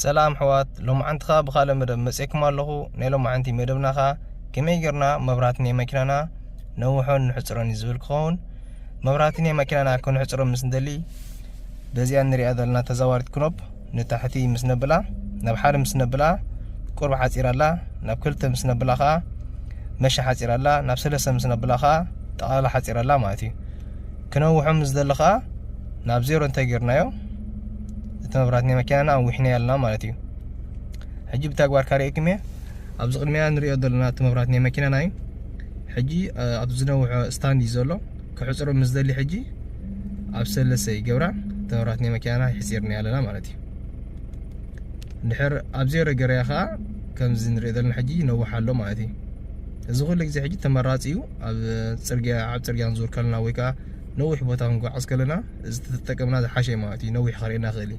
ሰላም ኣሕዋት፣ ሎማዓንቲ ኸኣ ብኻልእ መደብ መጺኤኩም ኣለኹ። ናይ ሎማዓንቲ መደብና ኸኣ ከመይ ጌርና መብራህቲ ናይ መኪናና ነውሖን ንሕጽሮን እዩ ዝብል ክኸውን። መብራህቲ ናይ መኪናና ክንሕጽሮ ምስ ንደሊ፣ በዚኣ ንሪኣ ዘለና ተዛዋሪት ክኖፕ ንታሕቲ ምስ ነብላ፣ ናብ ሓደ ምስ ነብላ ቁሩብ ሓጺራ ኣላ፣ ናብ ክልተ ምስ ነብላ ኸኣ መሻ ሓጺራ ኣላ፣ ናብ ሰለስተ ምስ ነብላ ኸኣ ጠቕላላ ሓጺራ ኣላ ማለት እዩ። ክነውሖ ምስ ደሊ ኸኣ ናብ ዜሮ እንተ ጌርናዮ፣ እቲ መብራት ናይ መኪናና ኣዊሕናዮ ኣለና ማለት እዩ። ሕጂ ብተግባር ካርእየኩም እየ። ኣብዚ ቅድሚያ ንሪኦ ዘለና እቲ መብራት ናይ መኪናና እዩ። ሕጂ ኣብ ዝነውሖ ስታንድ እዩ ዘሎ። ክሕፅሮ ምስ ደሊ ሕጂ ኣብ ሰለስተ ይገብራ፣ እቲ መብራት ናይ መኪናና ይሕፂርና ኣለና ማለት እዩ። እንድሕር ኣብ ዜሮ ገረያ ከዓ ከምዚ ንሪኦ ዘለና ሕጂ ይነውሕ ኣሎ ማለት እዩ። እዚ ኩሉ ግዜ ሕጂ ተመራፂ እዩ። ኣብ ፅርግያ ኣብ ፅርግያ ንዞር ከለና ወይ ከዓ ነዊሕ ቦታ ክንጓዓዝ ከለና እዚ ተጠቀምና ዝሓሸ ማለት እዩ። ነዊሕ ከርእየና ይኽእል እዩ።